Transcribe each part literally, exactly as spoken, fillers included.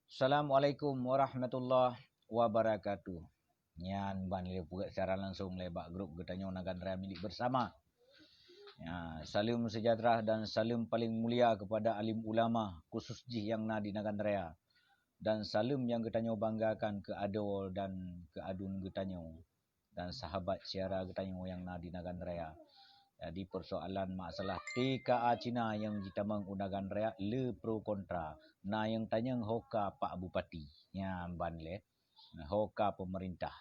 Assalamualaikum warahmatullahi wabarakatuh. Nyan ban lé peuet siaran langsung lé bak grup geutanyoe Nagan Raya Milik Bersama. Ya, saleuem sejahtera dan saleuem paling mulia kepada alim ulama khusus jih nyang na di Nagan Raya. Dan saleuem nyang geutanyoe banggakan keu adoe dan keu aduen geutanyoe dan sahabat syedara geutanyoe nyang na di Nagan Raya. Jadi persoalan masalah T K A Cina nyang jitamong u Nagan Raya le pro kontra. Na nyang tanyong ho ka Pak Bupati. Nyan ban lé. Ho ka pemerintah.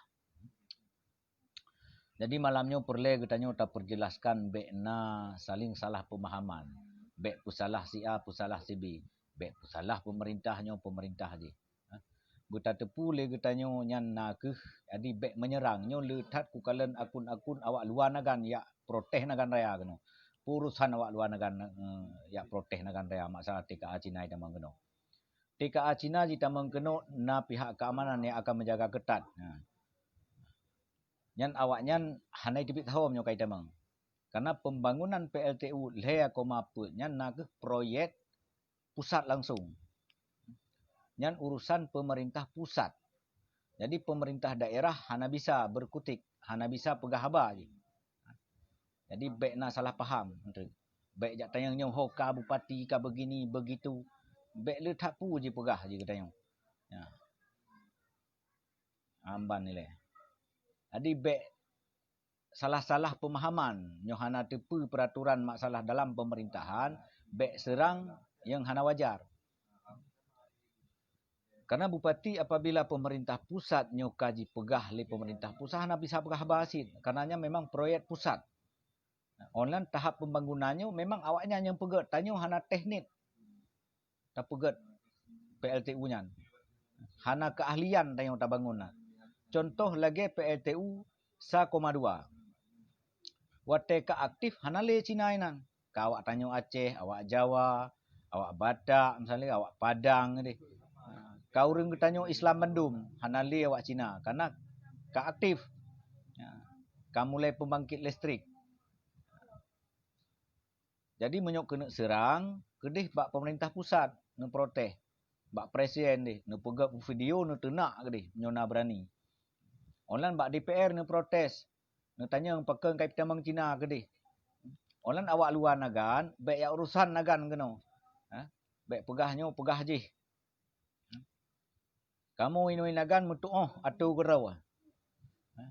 Jadi malam nyoe peureulée geutanyoe tapeujelaskan bék na saling salah peumahaman. Bék peusalah si A, peusalah si B. Bék peusalah pemerintah nyoe, pemerintah jih. Ha? Beutateupeue lé geutanyoe nyan na kheueh, jadi bék meunyeurang. Nyoe le that kukalon akun-akun awak luwa Nagan jak protes Nagan Raya keunoe. Urosan awak luwa Nagan, eh, jak protes Nagan Raya masalah T K A Cina jitamong keunoe. T K A Cina jitamong keunoe na pihak keamanan nyang akan menjaga ketat. Ha. Nyan awaknyan hana teubiet saho meunyoe ka jitamong. Karena pembangunan P L T U lhée koma peuet nyan na kheueh proyek pusat langsung. Nyan urusan pemerintah pusat. Jadi pemerintah daerah hana bisa berkutik, hana bisa peugah haba jih. Jadi bék na salah paham. Bék jak tanyong nyoe ho ka bupati ka begini begitu. Bék le that peue jipeugah jih geutanyoe. Ya. Amban ilée. Jadi bék salah-salah pemahaman. Nyoe hana teupeue peraturan masalah dalam pemerintahan, bék seurang nyang hana wajar. Karena bupati apabila pemerintah pusat nyoe ka jipeugah lé pemerintah pusat hana bisa peugah haba cit. Karena nyan memang proyek pusat. Online tahap pembangunan nyoe memang awaknyan nyang peugét, tanyoe hana teknik tapeugét P L T U nyan. Hana keahlian tanyoe tabangun na. Contoh lagée P L T U sa koma dua. Watée ka aktif hana lé Cina inan. Ka awak tanyoe Aceh, awak Jawa, awak Batak, misalnya awak Padang deh. Ka ureuëng geutanyoe Islam bandum, hana lé awak Cina. Karena ka aktif. Ya. Ka mulai pembangkit listrik. Jadi meunyoe keuneuk seurang, keudeh bak pemerintah pusat neuprotes. Bak presiden deh, neupeugét video, neuteunak keudeh meunyoe na beurani. Online bak D P R neuprotes. Neutanyong pakon ka jitamong Cina keudeh. Online awak luwa Nagan, bék jak urusan Nagan keunoe. Ha? Bék peugah nyoe, peugah jih. Kamoe inong Nagan meutuoh ateueh keudroe. Ha?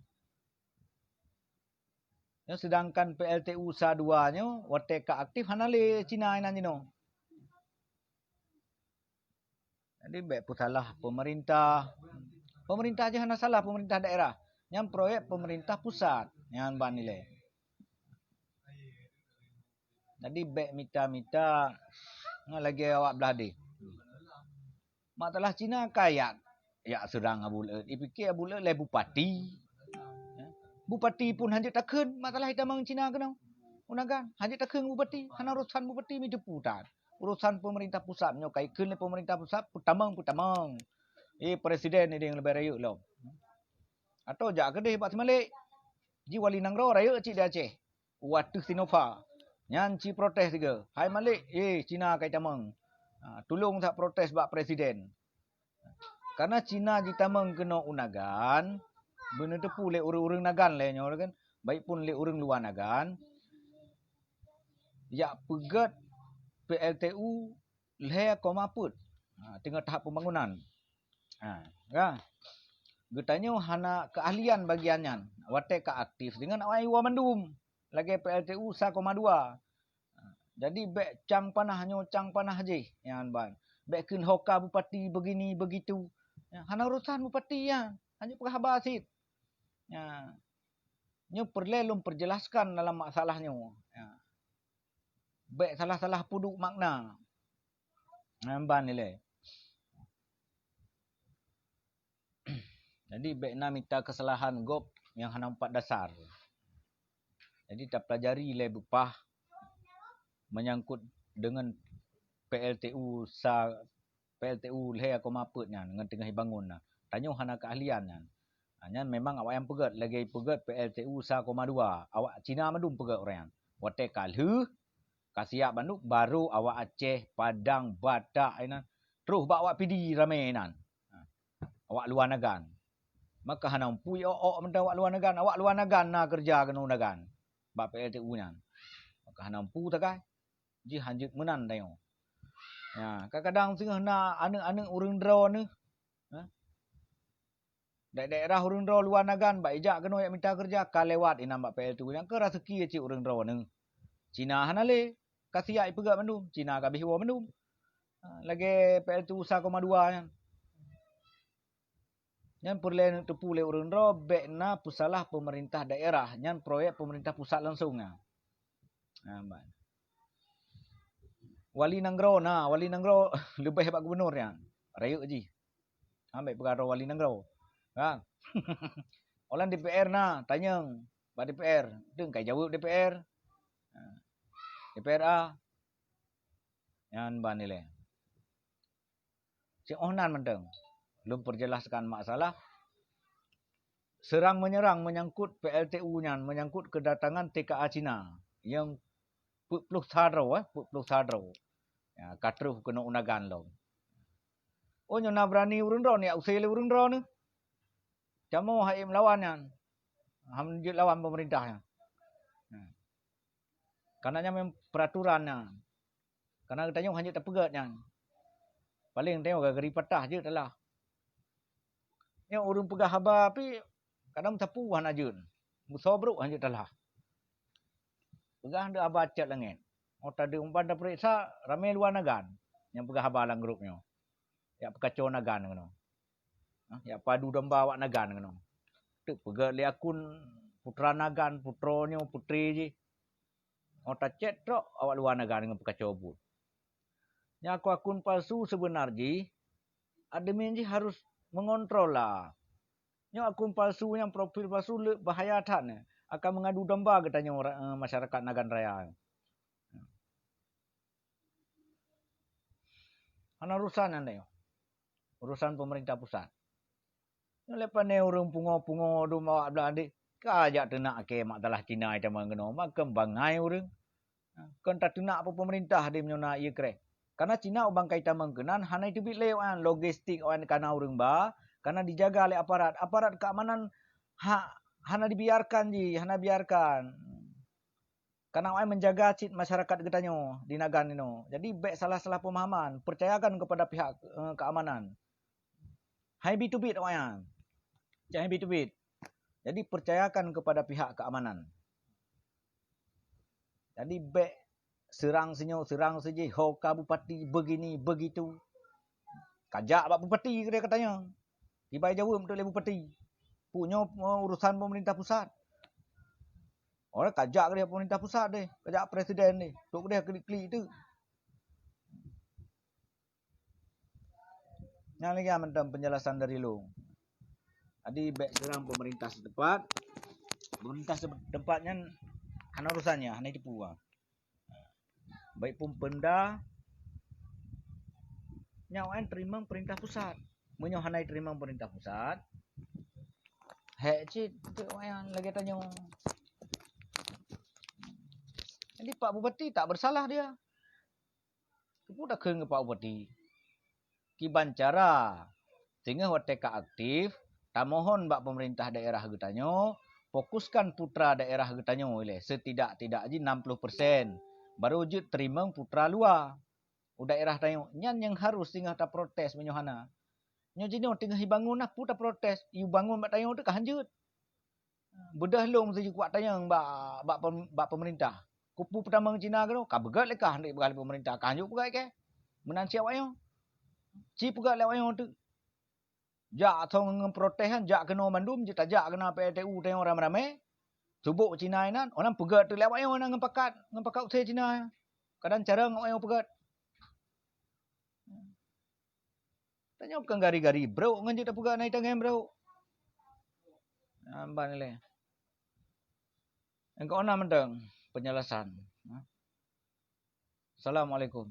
Nyoe sedangkan P L T U sa dua nyoe watée ka aktif hana lé Cina inan jinoe. Jadi bék peusalah pemerintah. Pemerintah jih hana salah, pemerintah daerah. Nyan proyek pemerintah pusat. Nyan ban ilée. Jadi bék mita-mita ngon lagée awak blah deh. Masalah Cina ka jak, jak seurang Abu Luet. Ipike Abu Luet lé bupati. Ya. Bupati pun hanjeuet takheun masalah jitamong Cina keunoe. U Nagan, hanjeuet takheun bupati, hana urusan bupati, mi teupeue that. Urusan pemerintah pusat nyoe ka jikheun lé pemerintah pusat, peutamong, peutamong. Eh, presiden idéng leubeh rayeuk lom. Atau jak keudeh bak si Malik. Ji wali nanggroe rayeuk cit di Aceh. Wateueh Sinova. Nyan ci protes sigoe, "Hai Malik, eh, Cina ka jitamong. Ha, tulông that protes bak presiden." Karena Cina jitamong keunoe u Nagan, beuneuteupeu lé ureuëng-ureuëng Nagan lé nyoe kan, baik pun lé ureuëng luwa Nagan, jak peugét P L T U lhée koma peuet. Ha, teungoh tahap pembangunan. Ha, ya. Geutanyoe hana keahlian bagian nyan. Watée ka aktif deungon awai wa mandum lagée P L T U sa koma dua. Jadi bék cang panah nyoe cang panah jih nyan ban. Bék kheun ho ka bupati begini begitu. Ya, hana urusan bupati nyan. Hanya peugah haba cit. Ya. Nyoe peureulée lôn peujelaskan dalam masalah nyoe. Ya. Bék salah-salah peuduek makna. Nyan ban ilée. Jadi bék na mita keusalahan gob nyang hana meupat dasar. Jadi tapeulajari lé beupah menyangkut deungon P L T U sa, P L T U lhée koma peuet nyan ngon teungoh jibangon na. Tanyoe hana keahlian nyan. Ha, nyan memang awak nyang peugét, lagée peugét P L T U sa koma dua. Awak Cina mandum peugét ureuëng nyan. Watée ka lheueh, ka siap bandum, baru awak Aceh, Padang, Batak, inan Roh bak awak Pidie ramé nan. Awak luwa nagan. Maka hana peue ôk-ôk mantong awak luwa nagan. Awak luwa nagan na keureuja keunoe nagan bak P L T U nyan. Maka hana peue tagai. Jih hanjeuet meunan tanyoe. Nya, kadang-kadang singoh na aneuëk-aneuëk ureuëng droeneuh, ha? Daerah-daerah ureuëng droe luwa nagan bak ijak keunoe jak mita keureuja ka lewat inan bak P L T U nyan keu raseuki cit ureuëng droeneuh. Cina hana lé, ka siyak ipeugét mandum, Cina ka bih woe mandum. Ha, lagée P L T U sa koma dua nyan. Nyan peureulée neuteupeue lé ureuëng droe bék na peusalah peumeurintah daerah, nyan proyek peumeurintah pusat langsong nyan. Ha, ban. Wali nanggroe na, wali nanggroe leubeh bak gubunur nyan. Rayeuk jih. Ambek peugah droe wali nanggroe. Kan? Olan D P R na, tanyong bak D P R. Teung kai jaweueb D P R. Ha. D P R A. Nyan ban ilée. Siôh nan mantong, lôn peujelaskan masalah seurang-meunyerang meunyangkot P L T U nyan, meunyangkot keudatangan T K A Cina nyang peuet ploh sa droe, eh, peuet ploh sa droe. Ya, ka troh keunoe u nagan lom. Oh, nyoe na beurani ureuëng droe, jak use lé ureuëng droeneuh. Kamoe hai melawan nyan. Hanjeuet lawan peumeurintah nyan. Nah. Karena nyan memang peuraturan nyan. Karena geutanyoe hanjeuet tapeugét nyan. Paléng tanyoe gagari patah jeuet talah. Nyoe ureuëng peugah haba pih kadang meusapeue hana jeuet. Meusoe brok hanjeuet talah. Peugah deuek haba cot langét. Oh, tadi umpan tapeuriksa ramé luwa nagan nyang peugah haba lam grup nyoe. Jak peukaco nagan keunoe. Ha, jak padu domba awak nagan keunoe. Teuk peugét lé akun putra nagan, putroe nyoe, putri jih. Oh, tacet trok awak luwa nagan ngon peukaco buet. Nyan akun-akun palsu seubeuna jih, admin jih harus mengontrol lah. Nyoe akun palsu nyang profil palsu le bahaya that nyoe, akan mengadu domba geutanyoe ra-, eh, masyarakat Nagan Raya. Hana urusan nyan nyoe. Urusan pemerintah pusat. Nyoe lé pane ureuëng pungo-pungo dum awak blah deh, ka jak teunak aké mak talah Cina itamong keunoe, makheun bangai ureuëng. Kon tateunak peue pemerintah deh meunyoe na ié kreh. Karena Cina ubang ka itamong keunan hana iteubiet lé awaknyan, logistik awaknyan ka na ureuëng ba, karena dijaga lé aparat. Aparat keamanan ha-, hana dibiarkan jih, hana biarkan. Karena awaknyan menjaga cit masyarakat geutanyoe di Nagan inoe. Jadi bék salah-salah pemahaman, percayakan kepada pihak, eh, keamanan. Hai bi teubiet awaknyan. Cit hai bi teubiet. Jadi percayakan kepada pihak keamanan. Jadi bék seurang sinyoe, seurang sijih, ho ka bupati begini, begitu. Kajak bak bupati keudeh katanya. Kibai jaweueb teuk lé bupati. Punyoe, eh, urusan pemerintah pusat. Orang kajak keudeh pemerintah pusat deh, kajak presiden deh. Tok keudeh klik-klik tu. Nyan lagée mantong penjelasan dari lôn. Jadi bék seurang pemerintah setempat. Pemerintah setempat nyan hana urusan nyan, hana itipu. Baik pun Pemda, nyan awaknyan teurimong pemerintah pusat. Meunyoe hana teurimong pemerintah pusat, hek cit untuk awaknyan lagée tanyoe. Jadi Pak Bupati tak bersalah dia. Keupeue takheun keu Pak Bupati? Kiban cara, singoh watée ka aktif, tamohon bak pemerintah daerah geutanyoe, fokuskan putra daerah geutanyoe ilée setidak-tidak jih enam puluh persen, barô jeuet teurimong putra luwa u daerah tanyoe. Nyan nyang harôh singoh taprotes meunyoe hana. Nyoe jinoe teungoh ibangon, nah peue taprotes, ibangon bak tanyoe teuh ka hanjeuet. Beudôh lôn meuseuti kuat tanyong bak, bak pem-, bak peumeurintah. Keupeue peutamong Cina keunoe? Ka beugét lé kah, hana jipeugah lé peumeurintah, ka hanjeuet peugét keh. Meunan cit awaknyoe. Ci peugét lé awaknyoe teuk. Jak thong ngon protes nyan, jak keunoe mandum, jeuet tajak keunan P L T U tanyoe ramé-ramé. Subok Cina inan, oh nan peugét teuk lé awaknyoe nan ngon pakat, ngon pakat use Cina. Kadang carông awaknyoe peugét. Tanyoe kon gari-gari brok ngon jeuet tapeugah na itangém brok. Amban lé. Engkau na mantong penjelasan. Assalamualaikum.